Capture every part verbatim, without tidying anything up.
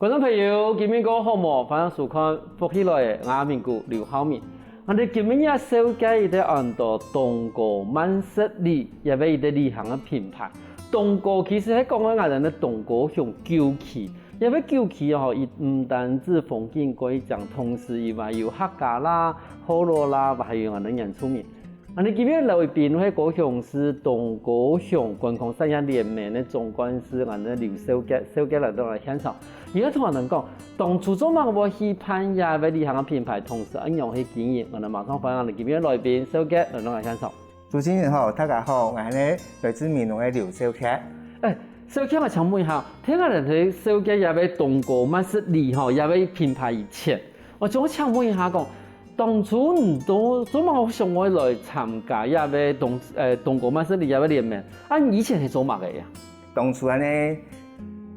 觀眾朋友，今晡日過好無？歡迎收看《福氣來了》，𠊎名古劉浩明。𠊎兜今晡日紹介一個安到東哥慢食里，也係一個旅行个品牌。東哥其實係講个𠊎兜个東高雄舊區，也係舊區吼，佢毋單止風景蓋靚，同時佢嘛有客家啦、河洛啦，還有𠊎兜原住民。 𠊎兜今晡日來賓係高雄市東高雄觀光產業聯盟个總幹事，𠊎兜劉紹傑，紹傑來到𠊎現場。佢愛同𠊎兜講，當初做麼个會去辦這個旅行个品牌，同時仰般去經營。𠊎兜馬上歡迎𠊎兜今晡日來賓紹傑來到𠊎現場。主持人好，大家好，𠊎係來自美濃个劉紹傑。欸，紹傑，𠊎請問一下，聽𠊎兜紹介這個東哥慢食里吼，這個品牌以前，𠊎想請問一下講， 當初你做做麼个想愛來參加這個東呃東哥慢食里這個聯盟？啊，你以前係做麼个呀？當初恁呢，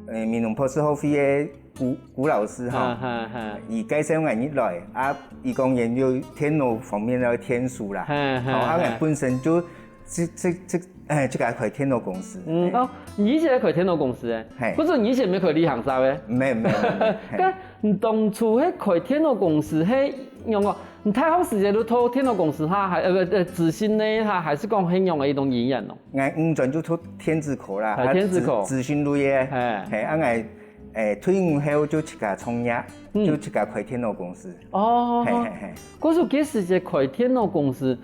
呃，美濃博士後會个古古老師哈，哈哈哈，佢介紹𠊎入來，啊，佢講佢有電腦方面个天書啦，哈哈，吼，啊，𠊎本身就自自自，欸，自家開電腦公司。嗯，哦，你以前開電腦公司欸？嘿。不是你以前沒開旅行社欸？沒有沒有沒有。但你當初係開電腦公司，係仰講？ 你大學時節就讀電腦公司哈，還呃不呃資訊類哈，還係講係仰个一種語言哦？𠊎五專就讀電子科啦，啊電子科，資資訊類个，係，啊𠊎欸退伍後就自家創業，就自家開電腦公司。哦，係係係。故所該時節開電腦公司，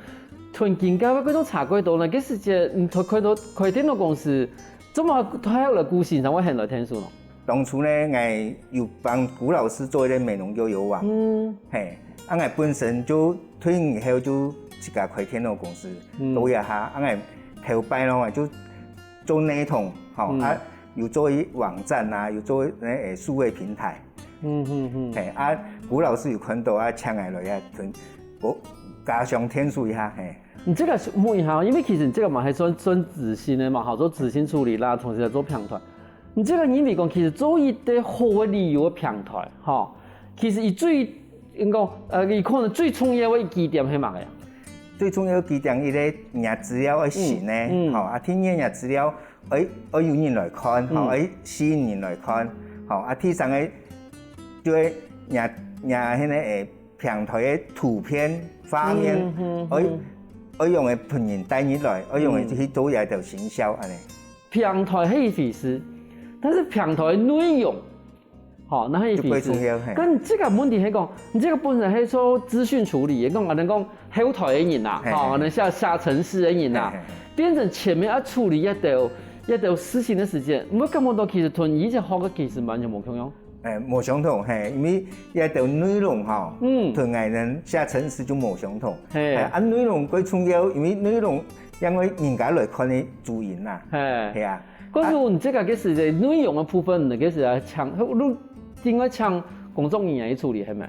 同今个該種差幾多呢？該時節你開開到開電腦公司，做麼个大學來顧先生會喊來電書呢？ 當初呢，𠊎有幫古老師做一個美濃悠遊網，嗯，係，啊𠊎本身就退伍後就自家開電腦公司，做一下，啊𠊎頭擺咯，𠊎就做內容，吼，啊有做一網站啊，有做那個數位平台，嗯嗯嗯，係，啊古老師有看到啊，請𠊎來啊，同我加上電書一下，係。你這個問一下，因為其實你這個嘛還算算資訊个嘛，好做資訊處理啦，同時來做平台。 你這個認為講，其實做一個好个旅遊个平台，吼，其實佢最應該呃，佢可能最重要个一點係麼个呀？最重要个一點，佢个若資料愛新呢，吼，啊，第二若資料愛愛有人來看，吼，愛吸引人來看，吼，啊，第三个就係若若現在誒平台个圖片、畫面，愛愛用个分人帶入來，愛用个去做一條行銷，安呢。 平台係一回事，但是平台个內容，吼，那係一回事。就最重要，係。但這個問題係講，你這個本身係做資訊處理，講可能講後台个人啊，係，吼，可能寫寫程式个人啊，係係係。變成前面愛處理一兜一兜事情个時間，毋會感覺到其實同以前學个其實完全無共樣。 欸，無相同，係，因為這兜內容吼，同𠊎等寫程式就無相同。係，啊內容最重要，因為內容因為人家來看个主因啦。係，係啊。故所你這個个時節內容个部分，你个時節請，你應該請工作人員去處理，係無？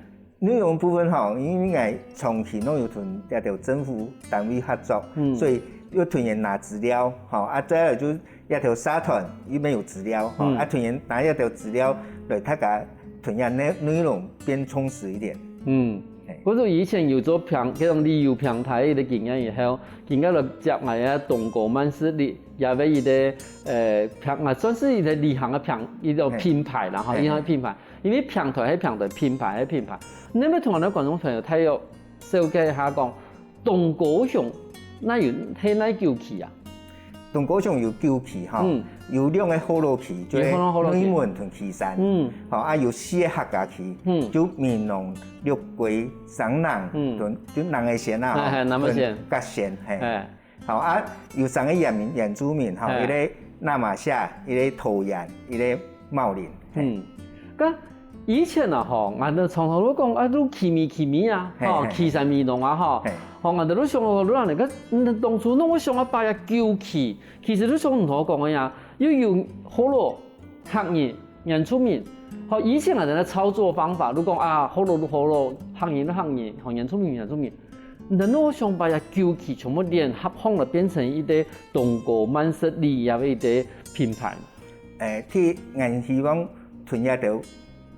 內容部分吼，因為𠊎長期都有同這兜政府單位合作，所以有同人拿資料，吼，啊，再來就 這兜社團又無有資料，吼，啊，同人拿這兜資料來大家同樣內內容變充實一點。嗯，故所以前有做平，這種旅遊平台个經驗以後，今下來接𠊎个東哥慢食里，也係一個呃平，啊，算係一個旅行个平一種品牌啦，吼，旅行个品牌。因為平台係平台，品牌係品牌。你愛同𠊎等觀眾朋友大約紹介一下講， 東高雄，該有係哪九區啊？東高雄有九區吼，有兩個河洛區，就係內門同旗山。嗯，吼，啊有四個客家區，就美濃、六龜、雙林，同就南二仙啊，吼，同甲仙，係。好啊，有三個原民原住民吼，一個那瑪夏，一個桃園，一個茂林。嗯，該 以前啊吼，𠊎兜常常都講啊，都旗美旗美啊，吼，旗山美濃啊，吼，吼，𠊎兜都想講，都恁樣，該當初攏會想愛把這九區，其實都想毋好講个呀，又有河洛、客人、原住民，吼，以前𠊎兜个操作方法，都講啊，河洛就河洛，客人就客人，吼，原住民原住民，𠊎兜都想把這九區全部聯合起來，變成一個東哥慢食里个一個品牌。 欸，第一，𠊎希望同這兜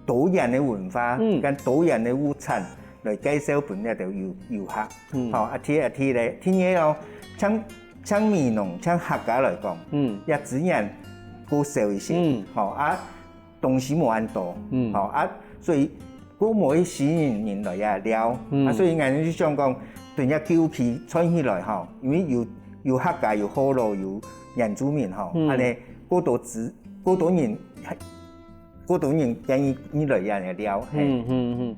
多元个文化，嗯，跟多元个物產來介紹分這兜遊遊客。嗯，吼，啊，第二，第二咧，第二哦，像像美濃，像客家來講，嗯，這資源較少一些，嗯，吼，啊，東西無恁多，嗯，吼啊，所以過無去吸引人來這尞，嗯，啊，所以𠊎就想講，等下舊區串起來吼，因為有有客家、有河洛、有原住民吼，嗯，恁呢過多資過多人，過多人願意來這尞，嘿。嗯嗯嗯。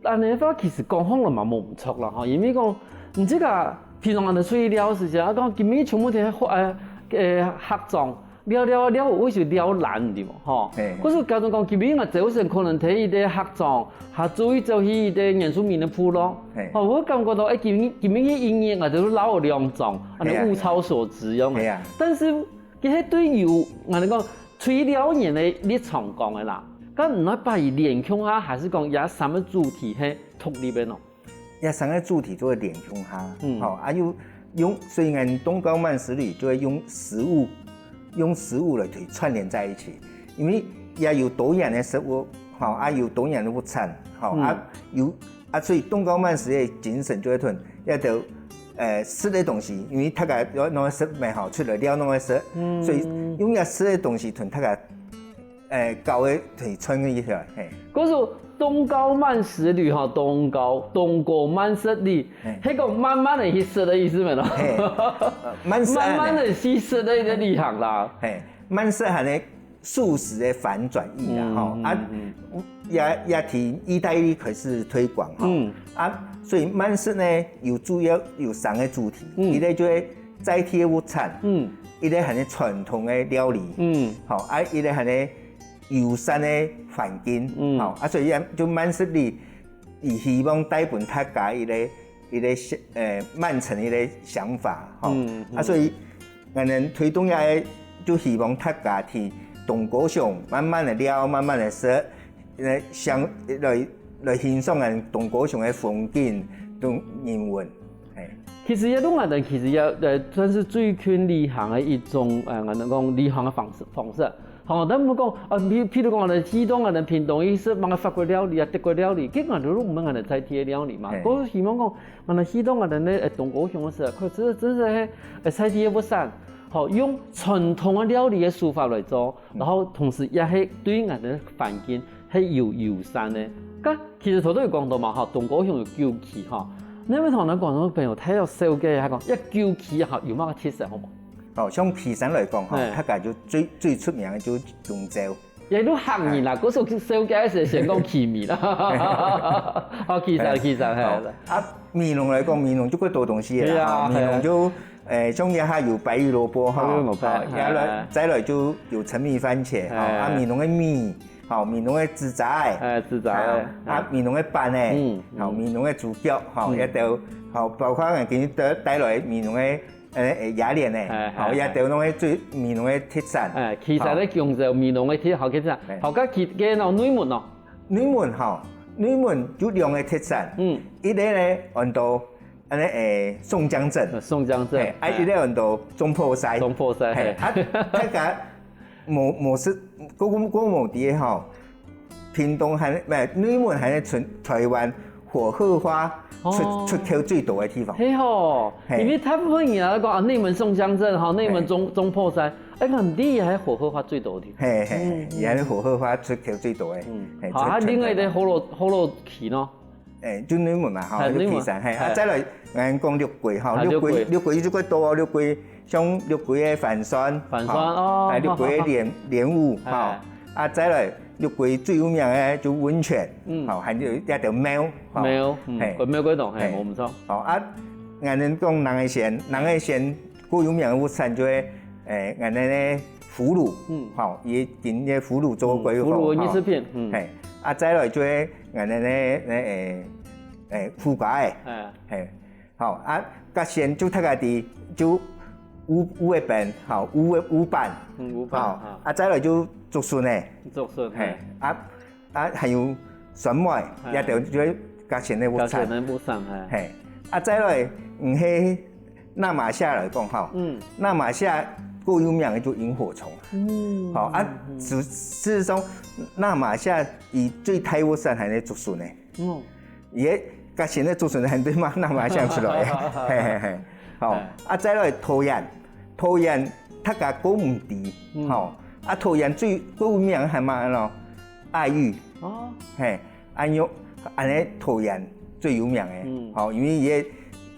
恁呢話其實講好了嘛無毋著啦吼，因為講你這個平常人出去尞時間，啊講今晡日全部都係呃呃客庄， 尞尞尞，有時尞懶，對無？吼，嘿嘿。故所假如講今晡日𠊎朝晨可能在一個客庄，下晝一晝去一個原住民个部落，嘿，吼，𠊎感覺到，欸，今晡今晡日一日𠊎兜就尞兩庄，恁呢物超所值樣个。嘿啊。但是，其實對於𠊎兜講，對尞人个立場講个啦，該毋愛把佢連共下，還係講這三個主題係獨立个呢？ 這三個主題就會連共下，嗯，吼，啊又用，所以𠊎東高慢食旅就會用食物，用食物來去串聯在一起，因為也有多元个食物，吼，啊有多元个物產，吼，嗯，啊有啊，所以東高慢食个精神就會同這兜呃食个東西，因為大家愛弄个食物吼，出來尞弄个食，嗯，所以用這食个東西同大家 欸，搞个推出去起來，嘿。故所東高慢食旅吼，東高東高慢食旅，嘿，係講慢慢个去食个意思無咯？嘿，呃，慢食恁呢。慢慢个去食个一個旅行啦。嘿，慢食恁呢素食个反轉意啦，嗯，吼，啊，嗯，嗯。也也對義大利開始推廣吼，嗯，啊，所以慢食呢有主要有三個主題，嗯，一個就係在地个物產，嗯，一個還係傳統个料理，嗯，吼，啊，一個還係 友善个環境，嗯，吼，啊，所以就慢食旅，佢希望帶分大家一個一個呃慢城一個想法，吼，嗯，啊，所以𠊎兜推動這個就希望大家去東高雄慢慢个尞，慢慢个食，呃，想來來欣賞𠊎兜東高雄个風景同人文，嘿。其實這路𠊎兜其實也呃算係最近旅行个一種呃，𠊎兜講旅行个方式方式。 吼，但毋過講，啊，譬譬如講，𠊎兜去到𠊎兜屏東去食麼个法國料理啊、德國料理，該𠊎兜就毋係𠊎兜在地个料理嘛。嘿。故所希望講，𠊎兜去到𠊎兜个呃東高雄个時候，可以真真係呃在地个物產，吼，用傳統个料理个手法來做，嗯，然後同時也係對𠊎兜个環境係有友善个。該其實頭先有講到嘛，吼，東高雄有九區吼，你愛同𠊎兜觀眾朋友大約紹介一下講，這九區吼有麼个特色好無？ 哦，像旗山來講吼，嘿，大家就最最出名个就弓蕉。也都客人啦，嘿，故所紹介个時先講旗美啦。好，旗山，嘿，旗山，嘿。好，啊，美濃來講，美濃就較多東西个啦，對啊，吼，美濃就，嘿，誒，像這下有白玉蘿蔔吼，白玉蘿蔔，吼，也來，嘿，再來就有陳皮番茄，吼，嘿，啊，美濃个米，吼，美濃个紙齋，哎，紙齋，吼，啊，嘿，美濃个粄呢，嗯，吼，嗯，美濃个豬腳，吼，嗯，也都，吼，包括今日帶帶來美濃个 呃，呃，雅蓮呢，哎，吼，哎，也都攏係最美濃个特產。哎，其實咧，吼，弓蕉美濃个特，好特產。哎。好，該其，該喏，內門哦。內門吼，內門有兩個特產。嗯。一個呢，安到，安呢，誒，宋江鎮。呃，宋江鎮，哎，啊，哎，一個安到總舖師。總舖師，嘿，哎。啊，大家無，無識，個，個，個無知个吼， 屏東還，毋，內門還係全臺灣火鶴花出，哦，出口最多个地方。係吼，嘿，因為大部分人來講啊，內門宋江鎮吼，內門，嘿，總，總舖師，哎，𠊎毋知也係火鶴花最多个地方。嘿，嘿，嗯，嗯。也係火鶴花出口最多个，嗯，嘿，好，啊，出，另外一個河洛，河洛區呢？ 誒，就內門嘛，吼，哎，內門。旗山，嘿，啊，哎，再來，𠊎講六龜，吼，啊，六龜，六龜。六龜就較多哦，六龜，像六龜个番酸，番酸，吼，哦，哎，六龜个蓮，蓮霧，哎，吼，啊，再來，六龜最有名个就溫泉，嗯，吼，還有一條廟，吼，廟，嗯，嘿，關廟街道，嘿，嘿，無毋著。吼，啊，𠊎兜講人个仙，人个仙，較有名个物產就係，誒，𠊎兜个 腐乳，嗯，吼，佢今个腐乳做過，嗯，腐乳个日式片，吼，嗯，嘿，啊，再來就係𠊎兜个，个，誒，誒，附加个，哎，嘿，吼，啊，甲仙就大家知，就烏，烏个本，吼，烏个烏粄，嗯，烏粄，吼，啊，啊，再來就竹筍个，竹筍，嘿，嘿，啊， 啊，還有酸梅，哎，也就，就係甲仙个物產。甲仙个物產，哎。嘿，啊，再來，毋係那瑪夏來講吼，嗯，那瑪夏較有名个就螢火蟲。嗯，吼，啊，嗯，嗯，事，事實上，那瑪夏佢最大物產還係竹筍呢。嗯，佢个甲仙个竹筍還對嘛那瑪夏出來个。嘿嘿嘿，吼，哎，啊，再來桃園，桃園大家較毋知，嗯，吼，啊，桃園最，最有名个還嘛，安到愛玉，哦，嘿，恁樣，恁樣桃園最有名个，嗯，吼，因為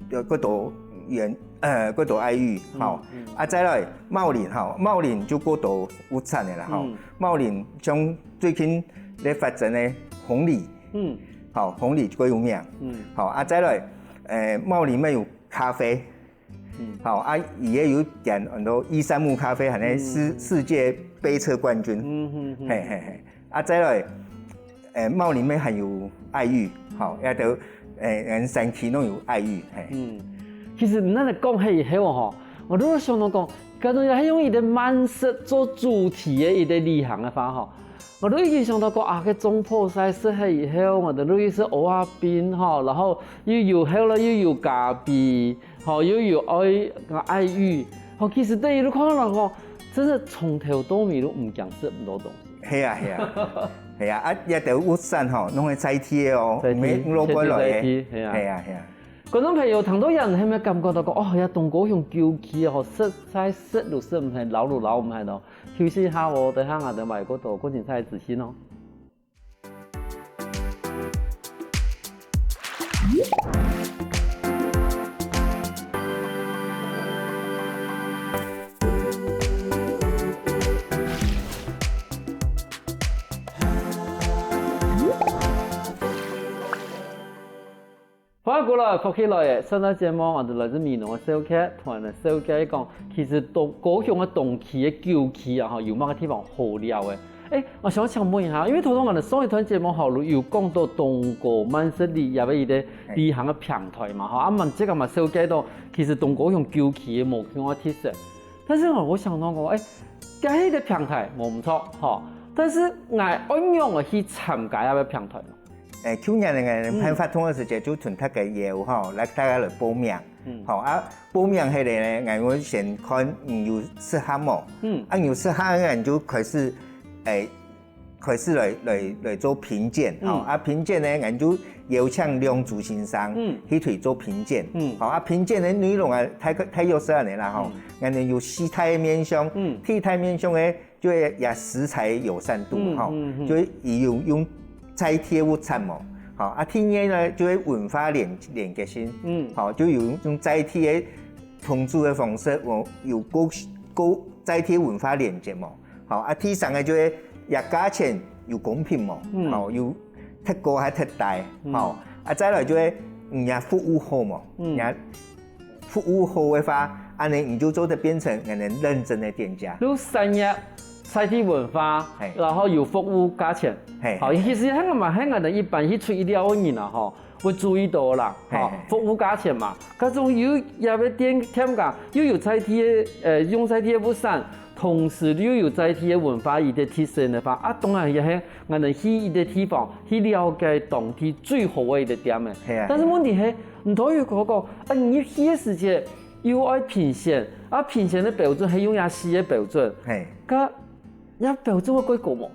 佢个，呃，該多園，呃，該多愛玉，吼，嗯，嗯，啊，再來茂林，吼，茂林就該多物產个啦，吼，嗯，茂林像最近咧發展个鳳梨，嗯，吼，鳳梨最有名，嗯，吼，啊，再來，呃，茂林乜有咖啡， 嗯，吼，啊，佢个有間安到伊山姆咖啡，還係世，嗯，世界杯車冠軍。嗯，嗯，嗯。嘿，嘿，嘿。啊，再來，誒，茂林乜還有愛玉，吼，也都，誒，𠊎山區攏有愛玉，嘿。嗯，其實你恁樣講起以後吼，𠊎就想到講，假如係用一個慢食做主題个一個旅行个話吼，𠊎都已經想到講啊，該總舖師食忒以後，𠊎都去食蚵仔冰吼，然後又有後來又有咖啡， 吼，又有愛，愛玉，吼，其實對於你看來吼，真係從頭到尾都毋驚食毋到東西。係啊，係啊，係啊，啊，這兜物產吼，攏係在地个哦，在地，毋係外國來个。絕對在地，係啊。係啊，係啊。觀眾朋友，聽到這，你係毋係感覺到講，哦，這東高雄舊區吼，實在食都食毋忒，留都留毋忒哦。休息一下哦，等下𠊎等埋過多，過精彩个資訊哦。 歡迎過來，福氣來了！上段節目，𠊎等來自美濃个小客，同𠊎等小客講，其實東，高雄个東區个舊區啊，吼，有麼个地方好尞个？誒，𠊎想請問一下，因為頭先𠊎等上一段節目吼，有講到東高慢食旅遊个一個旅行个平台嘛，吼，啊，慢慢仔嘛紹介到，其實東高雄舊區个無共樣个特色。但是吼，𠊎想到講，誒，該係一個平台，無毋著，吼，但是𠊎愛仰仔去參加這個平台呢？ 誒，舊年呢，𠊎辦活動个時節就同大家邀吼，來大家來報名。嗯。吼，啊，報名起來呢，𠊎會先看你有適合無？嗯。啊，你有適合，𠊎就開始，誒，開始來，來，來做評鑑，吼。嗯。啊，評鑑呢，𠊎就邀請兩組先生，嗯，去推做評鑑。嗯。吼，啊，評鑑个內容啊，大概，大約係恁樣啦，吼。嗯。𠊎等有四大面向，嗯，第一大面向呢， 就係這食材友善度，嗯，吼，嗯，嗯。就係佢有用在地个物產無，吼，啊，第二呢，就係文化連，連結性，嗯。吼，就有用在地个同住个方式，哦，有高，高在地文化連結無，吼，啊，第三个就係這價錢有公平無，嗯。吼，有忒高還忒低，嗯。吼，啊，再來就係你个服務好無，嗯。你个 服務好个話，恁樣你就做得變成𠊎等認證个店家。就產業、在地文化，嘿。然後有服務價錢。嘿，好，嘿，其實𠊎嘛，𠊎等一般去出去尞个人啊，吼，會注意到啦，吼，嘿，嘿。服務價錢嘛。該種有這個店，店家，又有在地个，呃，用在地个物產，同時又有在地个文化，佢个特色个話，啊，當然也係𠊎等去一個地方，去了解當地最好个一個店个。嘿啊，但是問題係， 毋多有講過，啊，你去个時節又愛評選，啊，評選个標準係用這四個標準，嘿。該這標準會過高無？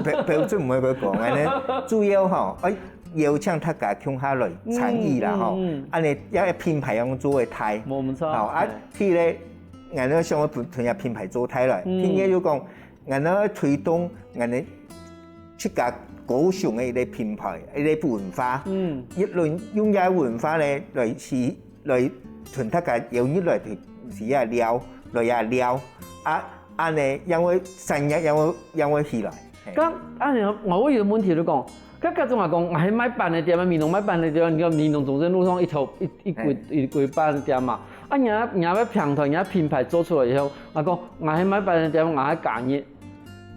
標，標準毋會過高，𠊎等主要吼，愛邀請大家共下來參與啦，嗯，吼，嗯，嗯。恁樣這品牌樣做會大，無，無錯，吼，啊，嘿。第一个，𠊎等想要同，同這品牌做大來，嗯。第二个就講，𠊎等愛推動𠊎等自家高雄个一個品牌，一個文化，嗯。一輪用這文化呢，來去 來同大家邀入來去，去這尞，來這尞，啊，恁樣樣會產業樣會，樣會起來。嘿。該恁樣，𠊎有一個問題就講，該假使𠊎講，𠊎係賣粄个店啊，美濃賣粄个店啊，你看美濃中正路上一頭，一，一規，嘿。一規粄店嘛，啊，若，若个平台，若品牌做出來以後，𠊎講，𠊎係賣粄个店，𠊎愛加入，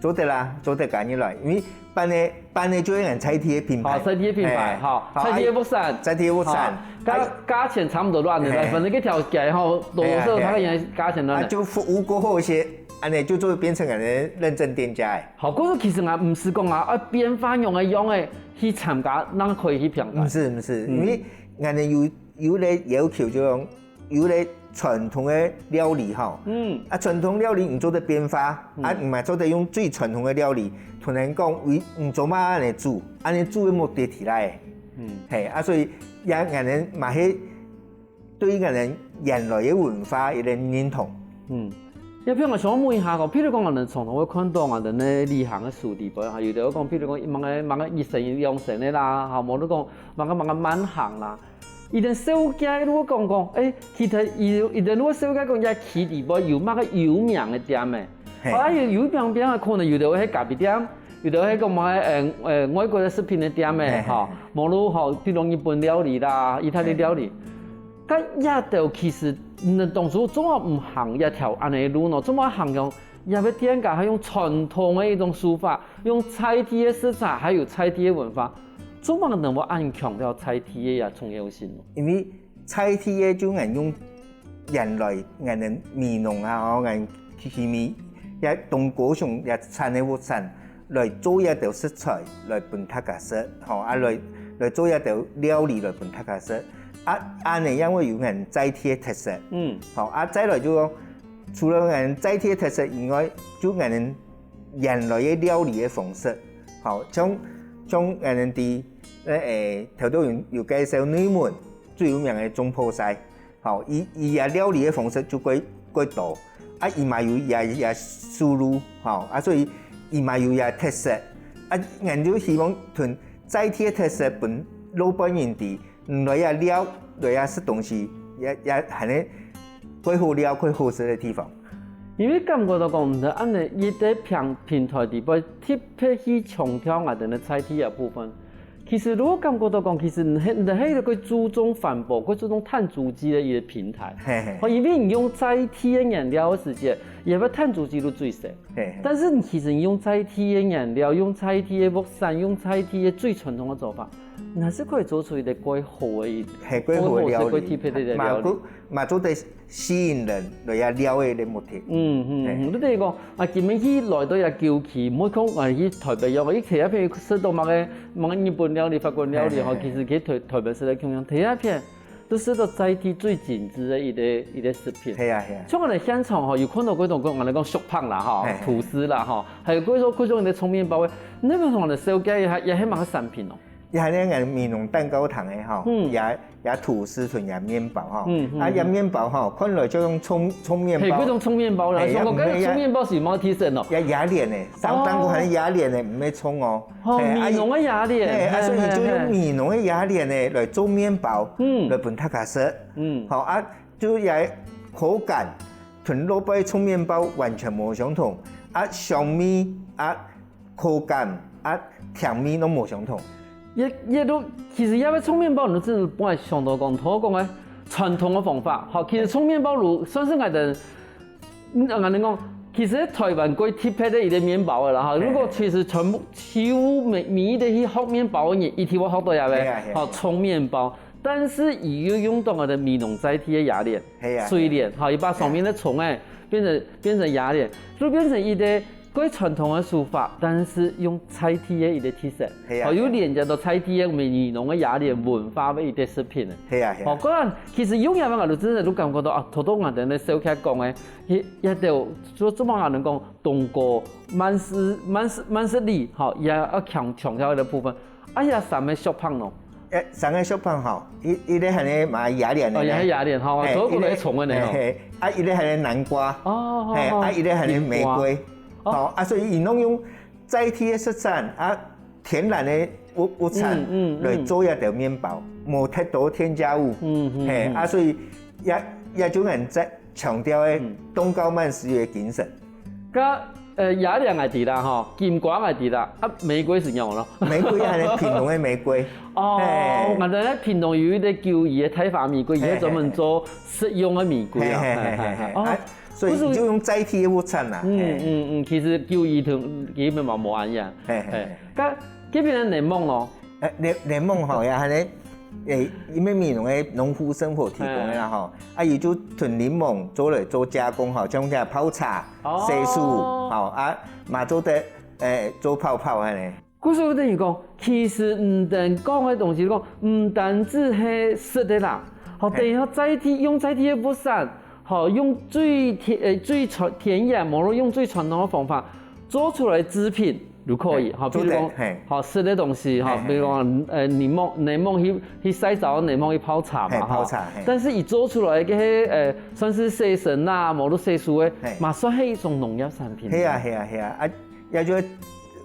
做得啦，做得加入來，因為粄个，粄个就係𠊎在地个品牌。好，在地个品牌，嘿，好，好，在地个物產。在地个物產。好，價，哎。價錢差不多偌呢，嘿。反正這條街吼，多少，嘿啊，嘿啊。大概也是價錢偌呢。啊，就服務過好一些，恁樣就做變成𠊎个認證店家誒。好，故所其實𠊎毋係講啊，愛變化樣个樣个去參加，正可以去評價。毋係，毋係，嗯。因為𠊎个有，有个要求就講， 有个傳統个料理吼，嗯。啊，傳統料理毋做得變化，嗯。啊，毋係做得用最傳統个料理，同人講，為，毋做麼恁樣煮，恁樣煮个目的佇哪？嗯。嘿，啊，所以也𠊎等嘛係對𠊎等原來个文化一个認同。嗯。也譬如講，想問一下講，譬如講，𠊎等常常會看到𠊎等个旅行个書裡背，哈，有兜講，譬如講，麼个麼个一升兩升个啦，哈，無就講麼个麼个慢行啦。佢等紹介如果講講，誒，其實佢佢等如果紹介講，這區裡背有麼个有名个店誒，嘿，啊有有名店个可能有兜係咖啡店，有兜係講麼个誒誒外國个食品个店誒，嘿嘿，哈，無就吼，比如日本料理啦、意大利料理。 該這兜其實，嗯，當初做麼个毋行這條恁樣个路呢？做麼个行用這个店家，還用傳統个一種手法，用在地个食材，還有在地个文化，做麼个能夠恁強調在地个這重要性呢？因為在地个就恁用原來𠊎等美濃啊，吼，𠊎等起起米，也東高雄也產个物產， 來做一兜食材來分大家食，吼，啊來來做一兜料理來分大家食，啊恁樣也會有𠊎等在地个特色。嗯，吼，啊再來就講，除了𠊎等在地个特色以外，就𠊎等原來个料理个方式，吼，像像𠊎等在誒頭頭有有介紹內門最有名个總舖師， 吼，佢佢个料理个方式就蓋蓋多，啊佢嘛有佢个佢个思路，吼，啊所以佢嘛有佢个特色，啊𠊎就希望同在地个特色分老百姓知，來這尞，來這食東西，也也還係蓋好尞、蓋好食个地方。因為感覺到講，毋係恁樣一個平平台裡背特別去強調𠊎等个在地个部分， 其實如果感覺到講，其實你係你係一個注重環保、蓋注重碳足跡个一個平台。嘿嘿。哦，因為你用在地个原料个時節，也會碳足跡就最少。嘿嘿。但是你其實你用在地个原料，用在地个物產，用在地个最傳統个做法，還係可以做出一個蓋好个一，係，蓋好个料理。蓋好食、蓋特別个料理。嘛，嘛做得 吸引人來這尞个目的。嗯嗯，嘿。嗯，你等於講啊，今晡日來到這舊區，毋好講啊去台北樣，你第一片食到麼个麼个日本料理、法國料理吼，嘿嘿嘿。其實去台台北食个共樣，第一片都食到在地最精緻个一個一個食品。係啊係啊。像𠊎等現場吼，有看到幾種各樣个講食品啦吼，嘿嘿。吐司啦吼，還有幾種各種个蔥麵包个，你等同𠊎等紹介一下，這係麼个產品哦？ 也係𠊎美濃蛋糕堂个吼，嗯。這這吐司同這麵包吼，嗯嗯，啊這麵包吼，看來就像蔥蔥麵包，係，該種蔥麵包啦，嘿，像講該蔥麵包係multi-sense哦。這這蓮仔，上當過還係這蓮仔，毋係蔥哦。哦，嘿，啊美濃个這蓮，嘿，啊所以就用美濃个這蓮仔來做麵包，嗯，來分大家食。嗯，好啊，就這口感同老擺蔥麵包完全無相同，啊香味啊 口感啊甜味都無相同。也也都其實這个蔥麵包，你真係本來想到講，頭講个傳統个方法，吼，其實蔥麵包就算係𠊎等，嗯，𠊎等講，其實台灣最特別个一個麵包个啦，吼。嘿。如果其實全部幾乎每每一個去學麵包个人，一定會學到這个，嘿啊，嘿啊。吼，蔥麵包。但是佢又用到𠊎等美濃在地个這蓮，嘿啊，水蓮，吼，佢把上面个蔥仔變成變成這蓮，就變成一個 蓋傳統个手法，但是用在地个一個特色，係啊，吼，有連接到在地个美濃个這蓮文化个一個食品个。係啊，係啊。吼，當然，其實用這个𠊎就真个就感覺到啊，頭頭𠊎等个紹介講个，一一兜做做麼个人講東高慢食慢食慢食禮，吼，也愛強強調个部分。啊，這三個小胖喏，誒，三個小胖吼，一一個還係買這蓮个呢，哦，也係這蓮吼，嘿，頭過來重个呢吼。一個，嘿，嘿，啊，一個還係南瓜，哦，嘿，哦，啊，一個還係玫瑰。 哦，啊，所以佢攏用在地个食材啊，天然个物物產，嗯，嗯，嗯，來做這兜麵包，無忒多添加物。嗯，嗯，嘿，嗯。啊，所以這這種人在強調个，嗯，東高慢食个精神。該呃，這蓮𠊎知啦吼，金瓜𠊎知啦，啊，玫瑰係仰咯？玫瑰還係屏東个玫瑰。哦，嘿。𠊎知屏東有一個九一个大發玫瑰，佢係專門做食用个玫瑰啊。嘿，嘿，嘿，嘿，嘿。哦。啊， 所以就用在地个物產啦。嗯，嘿。嗯，嗯，其實九一同佢乜無無恁樣。嘿，嘿，嘿。該該片个檸檬咯。誒，檸檸檬吼，也還係，誒，因為美濃个農夫生活提供个啦吼，啊，佢就同檸檬做來做加工吼，像這泡茶、哦，色素，吼，啊，嘛做得，誒，做泡泡恁呢。 故所等於講，其實你等講个東西講，毋單止係食个啦，吼，嘿，等於講在地用在地个物產，吼，用最天呃最傳天然，無論用最傳統个方法做出來製品，就可以，嘿，吼，比如講，做得，嘿。吼，食个東西，吼，嘿，嘿，比如講，呃，檸檬，檸檬去，去曬燥，檸檬去泡茶嘛，嘿，吼。泡茶，嘿。但是佢做出來个，呃，算是洗身啊，無就洗手个，嘿。嘛算係一種農業產品。係啊，係啊，係啊，啊，也就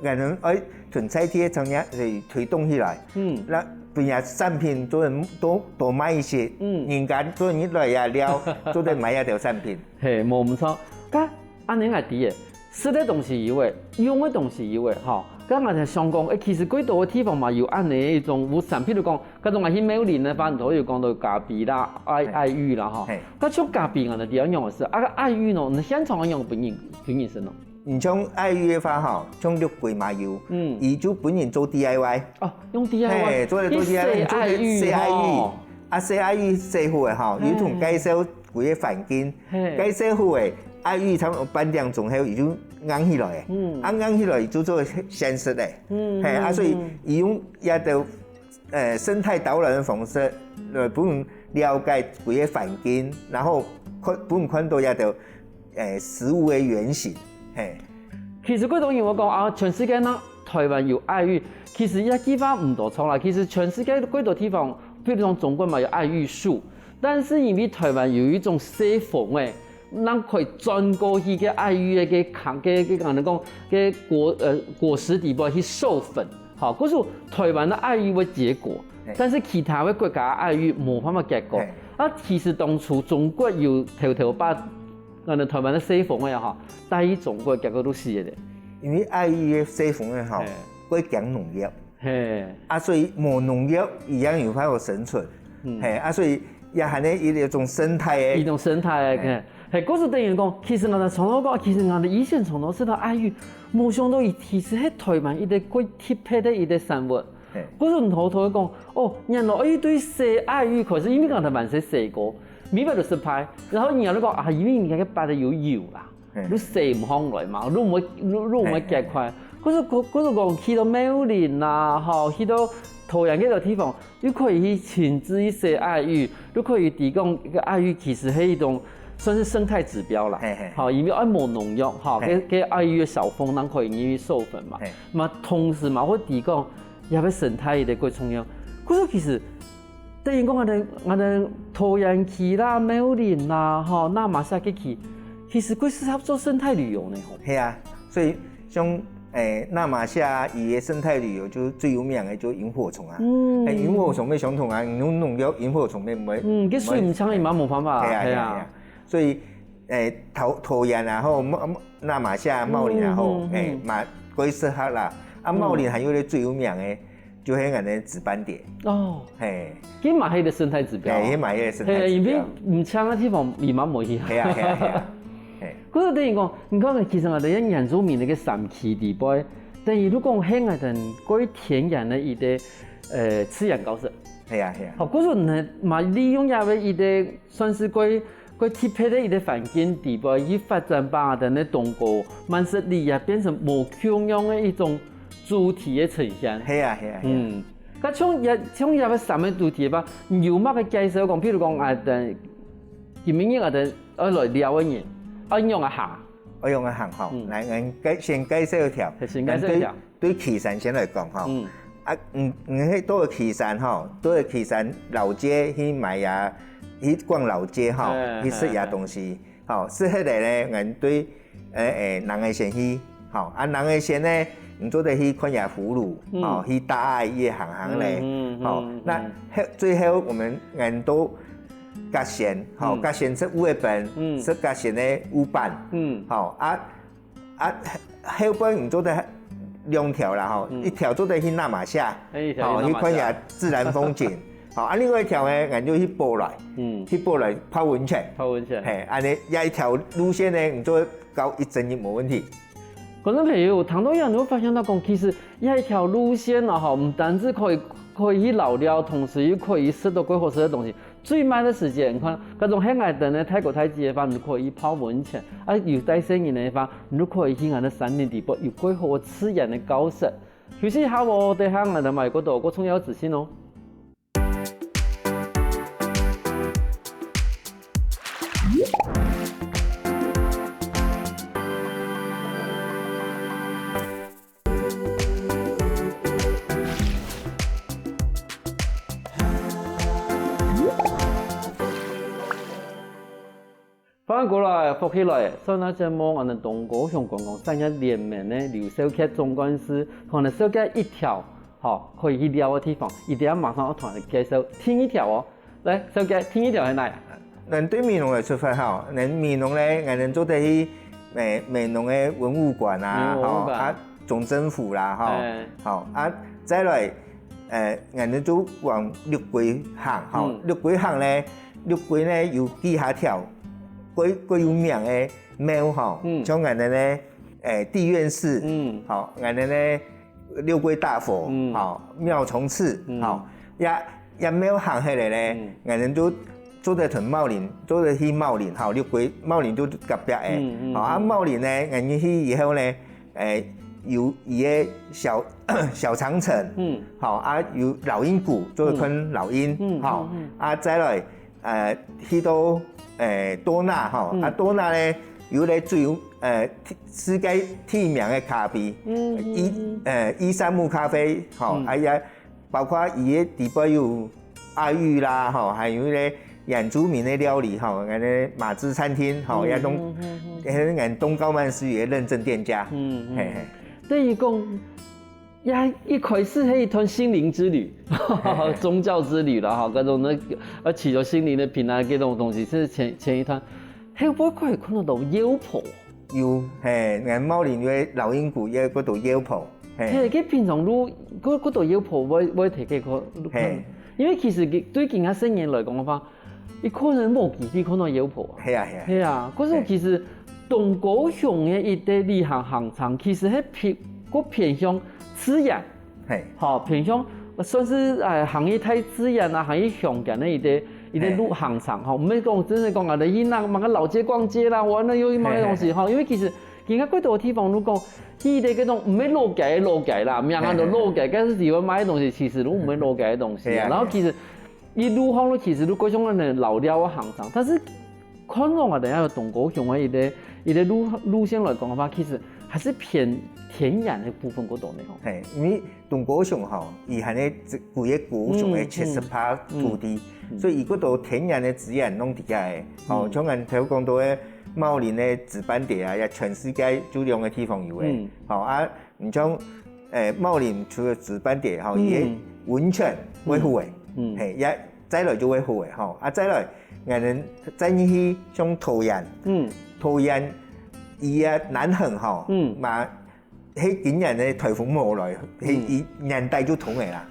可能愛從在地个產業去推動起來，嗯，那分這產品做得多多賣一些，嗯人家做得來也了，做得買這條產品。嘿，無毋著。該恁樣𠊎知个，食个東西有个，用个東西有个，吼。該𠊎想講，誒，其實幾多个地方嘛有恁樣一種物產，譬如講，該種𠊎去廟裡个話，都有講到咖啡啦、愛嘿。愛玉啦，吼。嘿。該像咖啡，𠊎就知樣樣个事，啊，愛玉呢，你現場樣分人分人食呢？你像愛玉个話吼，像六龜嘛有，嗯。佢就分人做D I Y。哦，用D I Y，嘿，做得做去 D I Y，洗愛玉做得洗愛玉吼。啊，洗愛玉洗好个吼，嘿。有同介紹佢个環境，嘿。介紹好个愛玉差不多半點鐘後，佢就硬起來个。嗯。啊，硬起來佢就做鮮食个。嗯，嘿，啊，嗯，所以嗯。佢用這个，呃，生態導覽个方式，呃，分人了解佢个環境，然後看，分人看到這个，呃，食物个原型。嘿。其實幾多人會講啊，全世界哪臺灣有愛玉，其實這句話毋多錯啦。其實全世界幾多地方，譬如講中國嘛有愛玉樹，但是因為臺灣有一種細縫誒，人可以鑽過去个愛玉个个空个个，个，恁樣講个果呃果實底部去授粉，吼，故所臺灣个愛玉會結果嘿，但是其他个國家个愛玉無辦法結果。嘿。啊，其實當初中國有偷偷把 𠊎等臺灣个細縫仔吼，帶去中國，結果都死了咧。因為愛玉个細縫仔吼，嘿。會驚農藥，嘿，啊，所以無農藥一樣有辦法生存。嗯。嘿，啊，所以也還係一種生態个。一種生態个。嘿。嘿，故所等於講，其實𠊎等從頭講，其實𠊎等以前從頭食到愛玉，無想到佢其實係臺灣一個幾特別个一個產物。嘿。故所你偷偷講，哦，原來愛玉對洗愛玉開始，因為𠊎等還細細个， 明明就失敗，然後人家就講啊，因為人家个拔仔有油啦，嘿。你洗毋䟘來嘛，你毋會，你，你毋會結塊。嘿，嘿，可是，可，可是講去到廟林啊，吼，去到桃園該个地方，又可以去親自去洗愛玉，又可以提供一個愛玉，其實係一種算是生態指標啦。嘿，嘿。吼，因為愛無農藥，吼，嘿。該，該愛玉个小蜂，人可以入去授粉嘛。嘿。嘛，同時嘛會提供這個生態个過程樣。可是其實 等於講，𠊎等，𠊎等桃園區啦、廟林啦、吼，那瑪夏該區，其實幾適合做生態旅遊呢，吼。係啊，所以像，誒，那瑪夏佢个生態旅遊就最有名个就螢火蟲啊。嗯。誒，螢火蟲乜相同啊，你用農藥螢火蟲乜毋會，嗯，該水毋清，佢嘛無辦法，係啊，係啊，係啊。所以，誒，桃，桃園啊，吼，茂，那瑪夏、茂林啊，吼，嗯，嗯，誒，嘛，幾適合啦。啊，茂林還有一個最有名个，就係𠊎等紫斑蝶。哦，嘿，該嘛係一個生態指標。嘿，該嘛係一個生態指標。嘿，因為毋清个地方，佢嘛無去。係啊，係啊，係啊。嘿，可是等於講，你看，其實𠊎等原住民个山區底背，等於如果係𠊎等過天然个一個，呃，自然高山。係啊，係啊。好，故所呢，嘛利用這個一個算是過，過特別个一個環境底背，去發展把𠊎等个東高慢食里啊，變成無共樣个一種主題个呈現。係啊，係啊，係啊。嗯，該像這，像這個三個主題吧，你有麼个介紹講，譬如講啊，等，今晡日啊，等愛來尞个人，愛仰仔行？愛仰仔行吼，嗯。來，𠊎介，先介紹一條，係，先介紹一條。對，對旗山先來講吼。嗯。啊，嗯，嗯，係到了旗山吼，到了旗山老街去買啊，去逛老街吼，嘿，去食啊東西，吼，食忒了呢，𠊎對，誒，誒，南仔仙去，吼，啊，南仔仙呢，你做得去看下葫蘆，嗯。吼，去搭啊，也行行咧，嗯，嗯，吼，嗯，那，嗯。後，最後我們，𠊎到甲仙，吼，嗯。甲仙食烏白飯，嗯。食甲仙个烏粄，嗯。吼，啊， 啊，後背你做得兩條啦吼，嗯。一條做得去那瑪夏，哎，一條去吼，那瑪夏。去看一下自然風景，吼，啊，另外一條呢，𠊎就去寶來，嗯。去寶來泡溫泉，泡溫泉。嘿，恁樣這一條路線呢，你做得搞一整日無問題。觀眾朋友，聽到這樣，你會發現到講，其實這一條路線啊，吼，毋單止可以，可以去尞尞，同時又可以食到幾好食个東西。最慢个時間，你看，該種係𠊎等个大哥大姊个話，你可以泡溫泉；啊，有帶細人个話，你可以去𠊎等山林底背，有幾好个自然个高山。休息一下哦，等下𠊎等還有過多過重要个資訊哦。歡迎過來，福氣來！上一節目，𠊎等東高雄觀光產業聯盟个劉少傑總幹事，同𠊎等紹介一條，吼，可以去尞个地方，佢等馬上愛同𠊎等介紹第二條哦。來，紹介第二條係哪？咱對美濃來出發吼，咱美濃咧，𠊎等做得去美，美濃个文物館啊，文物館。吼，啊，總鎮府啦，吼，哎。吼，啊，再來，呃，𠊎等就往六龜行，吼，嗯。六龜行咧，六龜呢有幾下條，蓋，蓋有名个廟吼，嗯。像𠊎等呢，誒，地院寺，嗯。吼，𠊎等呢，六龜大佛，嗯。吼，妙重寺，嗯。吼，也，也廟行起來咧，嗯。𠊎等就做得同茂林，做得去茂林，吼，六龜茂林就隔壁个，嗯，嗯，吼，啊，嗯。茂林呢，𠊎等去以後呢，誒，有一個小，小長城，嗯。吼，啊，有老鷹谷，做得看老鷹，嗯，吼，嗯，嗯。啊，再來， 呃，去到，呃，多納吼，嗯。啊，多納呢，有咧最有，呃，世界第一名个咖啡，嗯，伊，嗯，嗯。呃，伊山木咖啡，吼，嗯。啊，也包括伊个底背有阿育啦，吼，還有咧原住民个料理，吼，𠊎等馬志餐廳，吼，嗯，也攏，嗯，嗯，嗯。也係𠊎東高慢食語个認證店家，嗯，嗯。嘿，嘿。等於講， 呀，一開始係一段心靈之旅，宗教之旅啦，吼，該種呢，要祈求心靈的平安，這種東西，這是前，前一段。係，𠊎過去看到妖婆。有，嘿，𠊎茂林有个老鷹谷，也有个妖婆，嘿。嘿，佢平常路，該，該个妖婆，𠊎，𠊎會提佢看，嘿。因為其實佢，對今下細人來講个話， 佢可能無機會看到妖婆啊。係啊，係啊。係啊，可是其實東高雄个一個旅行行程，其實係偏，較偏向自然。係。吼，偏向算是，哎，行去大自然啊，行去鄉間个一個，一個路行程吼。毋係講，真係講啊，你去那麼个老街逛街啦，或者又去買東西吼，因為其實今下較多地方，如果去一個該種毋係老街个老街啦，名喊做老街，但是喜歡買个東西，其實都毋係老街个東西。係啊，然後其實 一路上咯，其實都過像恁樣老料个行程，但是看講啊，等下有東高雄个一個，一個路，路線來講个話，其實還是偏田園个部分較多呢吼。嘿，因為東高雄吼，佢還係規個高雄个七十趴土地，嗯，嗯，嗯。所以佢較多田園个資源攏佇遐个。吼，嗯。像𠊎頭講到个茂林个紫斑蝶啊，也全世界最靚个地方有个。嗯。吼，啊， 你像，誒，茂林除了紫斑蝶吼，嗯。佢个溫泉會好誒，嗯。嘿，也再來就會好誒吼。啊，再來，𠊎等再入去像桃園，嗯。桃園佢个南橫吼，嗯。嘛，係今年个颱風無來，係，嗯。佢年底就通誒啦。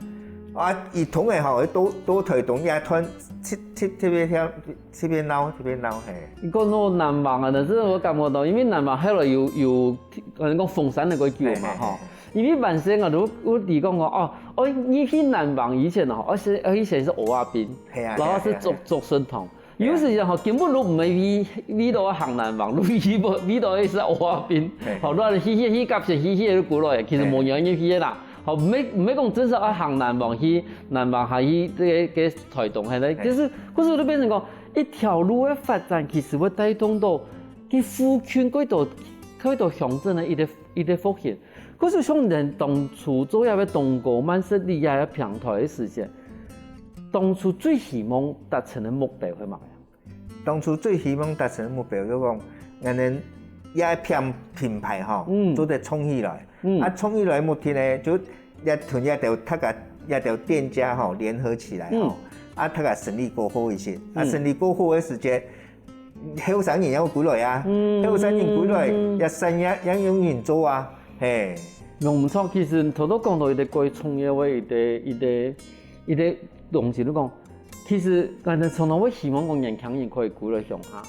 啊，佢通誒吼，到，到臺東也斷，特，特，特別忒，特別鬧，特別鬧，嘿。你講到南橫啊，但是𠊎感覺到，因為南橫後來有，有 可能講鳳山个較久嘛，嘿，嘿，吼。嘿。因為萬歲啊，就，𠊎知講講，哦，哦，你去南橫以前吼，哦，係，哦，以前係蚵仔冰，嘿啊，然後係，嘿啊，係竹，嘿啊。竹筍糖。嘿啊。有時間吼，根本都毋係為，為著行南橫，都為，為著係蚵仔冰。嘿。吼，你去，去，去甲線，去，去就過來，其實無人願意去个啦。嘿。吼，毋係，毋係講真實愛行南橫去，南橫還去這個，這個臺東，係咧，嘿。就是，可是就變成講，一條路个發展，其實會帶動到 佢附近幾多，幾多鄉鎮个一個，一個復興。可是像你等當初做這個東高慢食旅遊个平臺个時節，當初最希望達成个目標係麼个？當初最希望達成个目標就講，𠊎等這品，品牌吼，嗯。做得衝起來。嗯。啊，衝起來个目的呢，就也同這兜，大家，這兜店家吼，聯合起來吼，嗯。啊，大家生理過好一些。啊，嗯。生理過好个時節， 後生人也有歸來啊，嗯，後生人歸來，嗯，嗯。這生意也有人做啊，嘿。無毋著，其實頭頭講到一個蓋重要个一個，一個，一個東西，你講，其實𠊎等常常會希望講年輕人可以歸來鄉下，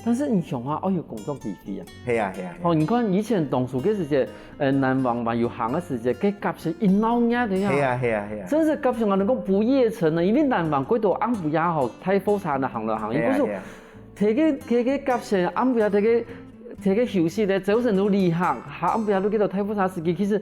但是你鄉下愛有工作機會啊。係啊，係啊，係啊。吼，你看以前當初个時節，呃，南橫嘛有行个時節，該甲線一鬧熱个呀。係啊，係啊，係啊。真是甲線，𠊎等講不夜城呢，因為南橫過到暗晡夜吼，大貨車呢行來行去，係啊，不是，係啊。 提个，提个甲線，暗晡夜提个，提个休息咧，朝晨都旅行，下暗晡夜都去到大貨車司機。其實，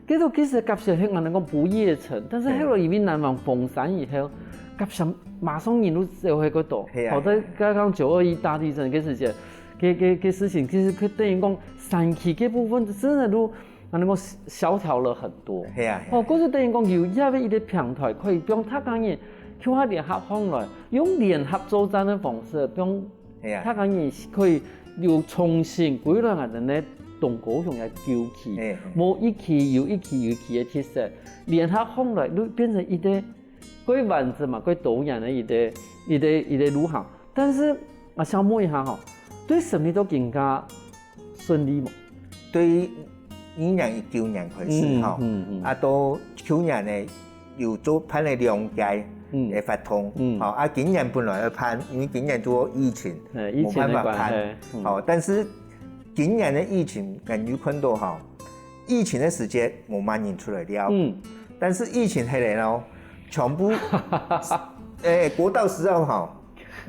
其實，其實甲線係𠊎等講不夜城，但是後來因為南橫封山以後，甲線馬上人都走去該度。係啊，好在係啊。剛剛九二一大地震个時節，个，个，个事情，其實佢等於講山區个部分真的都，𠊎等講蕭條了很多。係啊，係啊。哦，故所等於講有這樣个一個平臺，可以讓大家人共下聯合起來，用聯合作戰个方式，用係啊。大家人可以又重新歸來𠊎等个東高雄个舊區，係，係。無一區又一區又一區个特色，聯合起來就變成一個蓋完整嘛，蓋多元个一個一個一個路項。但是啊，想問一下吼，對生理到今下順利無？對二零一九年開始吼，嗯嗯嗯。啊到舊年呢，有做辦了兩屆嗯。个活動，嗯。吼，啊今年本來要辦，因為今年做疫情，欸，疫情个關係，無辦法辦，嗯。吼，但是今年个疫情，𠊎有看到吼，疫情个時節無麼人出來尞，嗯。但是疫情下來咯，全部，欸，國道十號吼，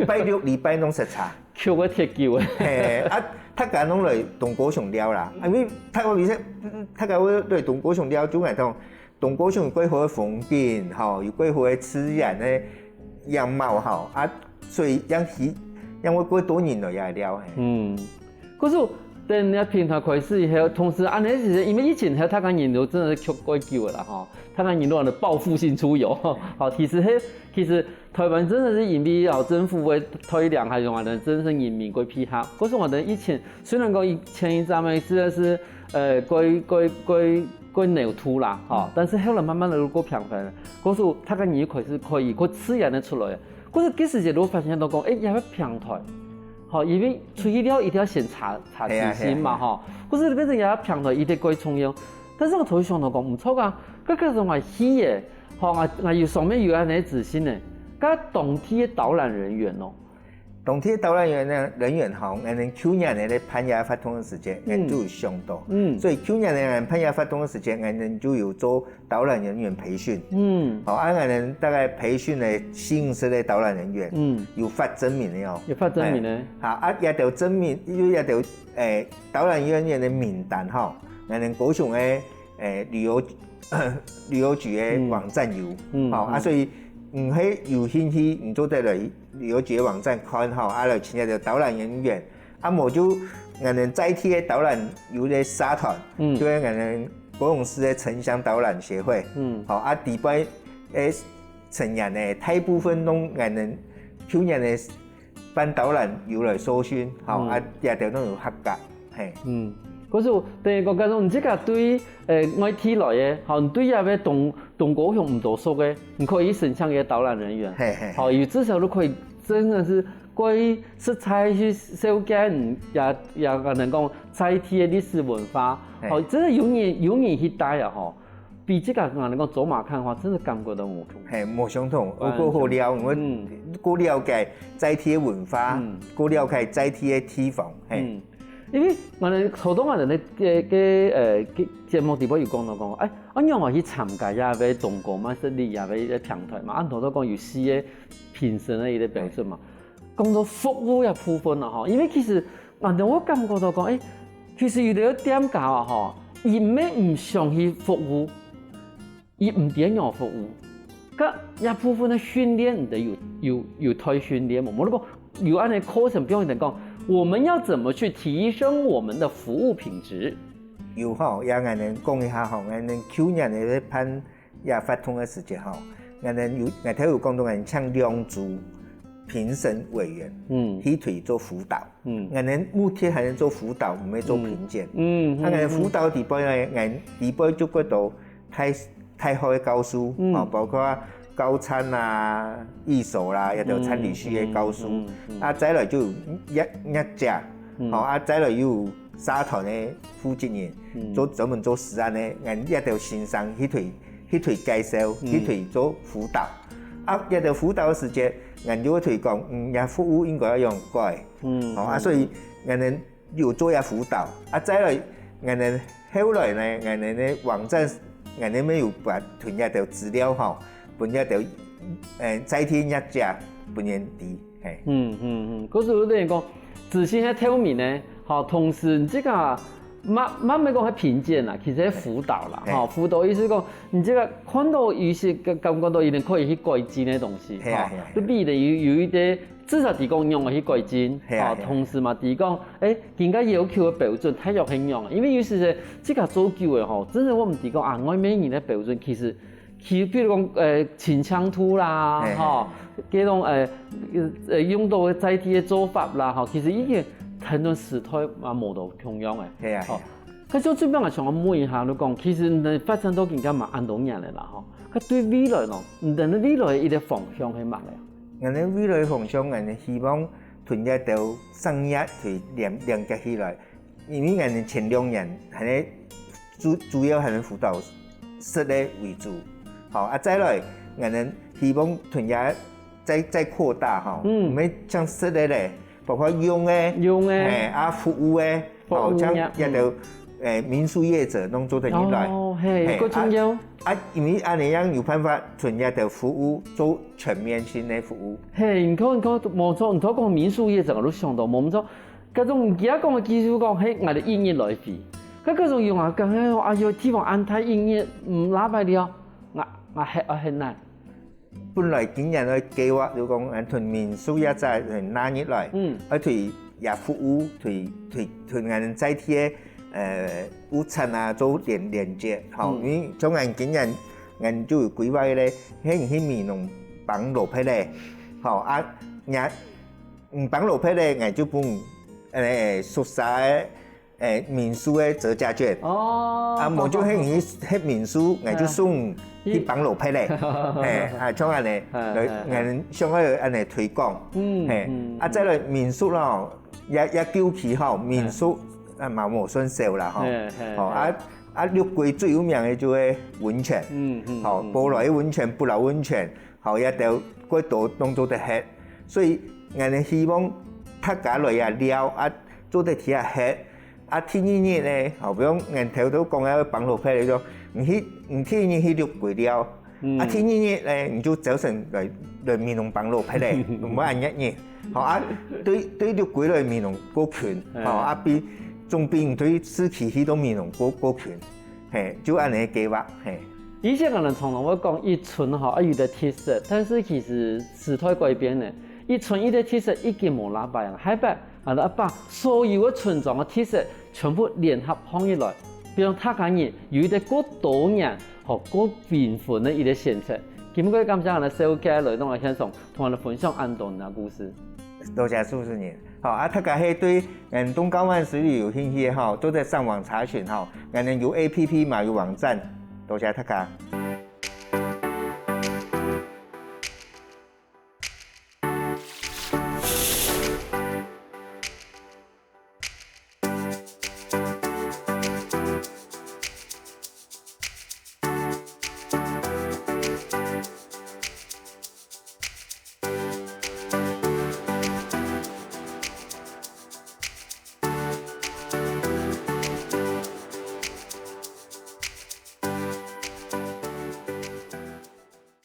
拜六、禮拜攏塞車。 曲个鐵球个。嘿，啊，大家攏來東高雄尞啦，啊，因為大家會，大家會來東高雄尞，就愛講東高雄有蓋好个風景，吼，有蓋好个自然个樣貌，吼，啊，所以樣去，樣會蓋多人來這尞，嘿。嗯，可是等這平台開始以後，同時恁呢其實因為疫情後，大家人都真的是曲蓋久了啦，吼，大家人都有報復性出遊，吼，其實嘿，其實 臺灣真的是因為哦政府个推動，還有𠊎等真的是人民个配合。可是𠊎等以前雖然講以前一站个真的是呃過過過過扭曲啦，吼，但是後來慢慢的過平衡，可是大家人開始可以過自然个出來。可是這時節就發現到講，欸，這个平台，吼，因為出去尞一定要先查查資訊嘛，吼。可是變成這个平台一定過重要。但是𠊎頭先想到講，毋著啊，該个時候𠊎去个，吼，𠊎𠊎有上面有恁呢資訊呢。 該當地个導覽人員哦。當地个導覽人呢，人員吼，𠊎等舊年呢，在辦這活動个時節，𠊎等就有想到。嗯。所以舊年呢，辦這活動个時節，𠊎等就有做導覽人員培訓。嗯。好，啊，𠊎等大概培訓了四五十个導覽人員，嗯。有發證明个哦。有發證明个。欸，好，啊，這兜證明，因為這兜，欸，導覽人員个名單吼，𠊎等高雄个，欸，旅遊 旅遊局个網站有，嗯，吼，啊，嗯。所以你係有興趣，你做得來旅遊局个網站看吼，啊，來尋一个導覽人員，啊，無就𠊎等在地个導覽有个社團，嗯。就係𠊎等高雄市个城鄉導覽協會，嗯。吼，啊，底背个成員呢，大部分攏𠊎等舊年个 辦導覽有來受訓，吼，嗯。啊，這兜攏有合格，嘿。嗯，可是等於講，假如你自家對，呃，外地來个，吼，你對這个東東高雄毋多熟个，你可以申請一个導覽人員，嘿嘿。吼，有至少都可以真的是可以實在去了解，嗯，也也可能講在地个歷史文化，嘿。吼，真的有人有人去帶啊，吼。 比自家人講走馬看花，真的感覺都無同。嘿，無相同，完全。有夠好尞，因為嗯。夠了解在地个文化，嗯。夠了解在地个地方，嘿。嗯。因為𠊎等頭先𠊎等个个个呃个節目底背有講到講，欸，啊，仰會去參加這个東高慢食禮這个一个平台嘛，啊，頭先講有四个評審个一个標準嘛。 講到服務个部分啦吼，因為其實，啊，𠊎感覺到講，欸，其實有兜店家啊吼，佢毋係毋想去服務，佢毋知仰服務。該這部分个訓練，你兜有有有在訓練無？無你講有恁呢課程，比如講，我們要怎麼去提升我們的服務品質？有吼，也𠊎等講一下吼，𠊎等舊年个辦 這活動个時節吼，𠊎等有，𠊎頭有講到𠊎等請兩組評審委員，嗯。去推做輔導。嗯。𠊎等目的還係做輔導，毋係做評鑑。嗯。嗯，啊，𠊎等輔導底背呢，𠊎等底背就過到大大學个教授，嗯。吼，包括高餐啊、一所啦，也有餐旅系个教授。嗯，嗯，嗯，嗯。啊，再來就有業業者，嗯。吼，啊，再來又有 社團个負責人，嗯。做專門做食安个，𠊎這兜先生去推去推介紹，嗯。去推做輔導。啊，這兜輔導个時節，𠊎就會推廣，嗯，這服務應該愛仰改。嗯，哦，啊，嗯。所以𠊎等有做這輔導，啊，再來，𠊎等後來呢，𠊎等个網站，𠊎等也有把同這兜資料吼，分這兜，呃，在地業者分人知。 嘿。嗯，嗯，嗯，故所有等於講，資訊係透明个，吼，同時你這个慢慢慢講係評鑑啦，其實係輔導啦，嘿。吼，輔導意思講，你這个看到有些感感覺到一定可以去改進个東西，嘿啊，吼，嘿啊，嘿啊。就比如有有一个至少提供仰仔去改進，嘿啊，吼，嘿啊。同時嘛，提供，欸，更加要求个標準，大約係仰仔，因為有時係自家做久个吼，真的𠊎毋知講啊，外面人个標準其實其實比如講，呃，清腔度啦，嘿，嘿。吼，這種，呃，呃，用到个在地个做法啦，吼，其實已經跈等時代嘛無大共樣个。係啊，吼，係啊。該就這邊𠊎想要問一下，你講，其實你發展到今个嘛恁多年了啦，吼，該對未來呢，你等个未來个一個方向係麼个啊？𠊎等未來方向，𠊎等希望同這兜產業去連，連結起來。 因為𠊎等前兩年還係主，主要還係輔導食个為主，吼，啊，再來，𠊎等希望同這再，再擴大，吼，嗯。毋係淨食个咧，包括用个，用个。嘿，啊，服務个，服務業，吼，像這兜，嗯。誒，民宿業者攏做得入來。哦，嘿，嘿，過重要。啊，啊，因為恁樣樣有辦法同這兜服務做全面性个服務。嘿，你看，你看，無錯，你頭講民宿業者，𠊎都想到，無錯， 該種人家講个技術講，嘿，𠊎个一日來回。該，該種用啊，講，嘿，哎喲，地方恁大，一日毋拉排了，𠊎，𠊎歇，𠊎歇哪？本來今年个計畫就講，𠊎同民宿業者，嗯，拉入來，嗯。愛對這服務，對，對，對𠊎等在地个，呃，物產啊，做連，連結，吼，嗯。因為像𠊎今年，𠊎就有規劃个咧，嘿，去美濃挷蘿蔔咧，吼，啊，若 毋挷蘿蔔咧，𠊎就分，誒，宿舍个，誒，民宿个折價券。哦，啊，無就係你歇民宿，𠊎就送你去挷蘿蔔咧。嘿，啊，像恁樣，來，𠊎想愛恁樣推廣。嗯，嘿，嗯，啊，再來民宿咯，也，也舊期吼，民宿，啊，嘛無算少啦，吼。嘿，嘿，吼，啊，啊，六龜最有名个就係溫泉。嗯，嗯，吼，嗯。寶來个溫泉、不老溫泉， 吼，這兜過多攏做得歇。所以，𠊎等希望大家來這尞，啊，做得佇這歇。啊，第二日呢，吼，比如𠊎頭頭講个挷蘿蔔个，你去，你第一日去六龜尞，嗯。啊，第二日呢，你就朝晨來，來美濃挷蘿蔔咧，毋好恁熱熱。吼，啊，對，對六龜來美濃過近，吼，嗯。啊，比，總比你對市區去到美濃過，過近。 嘿，就恁樣个計畫，嘿。以前𠊎等常常會講一村吼，愛有个特色，但是其實時代改變了，一村一个特色已經無拉擺啊。下擺，𠊎等愛把所有个村莊个特色全部聯合放起來，變成大家人有一個過多元、吼過繽紛个一個選擇。今晡日感謝𠊎等紹介來到𠊎現場，同𠊎等分享恁多个故事。多謝主持人。 好，啊，大家係對，嗯，東港灣水旅有興趣个吼，做得上網查詢吼，𠊎等有A P P嘛，有網站。多謝大家。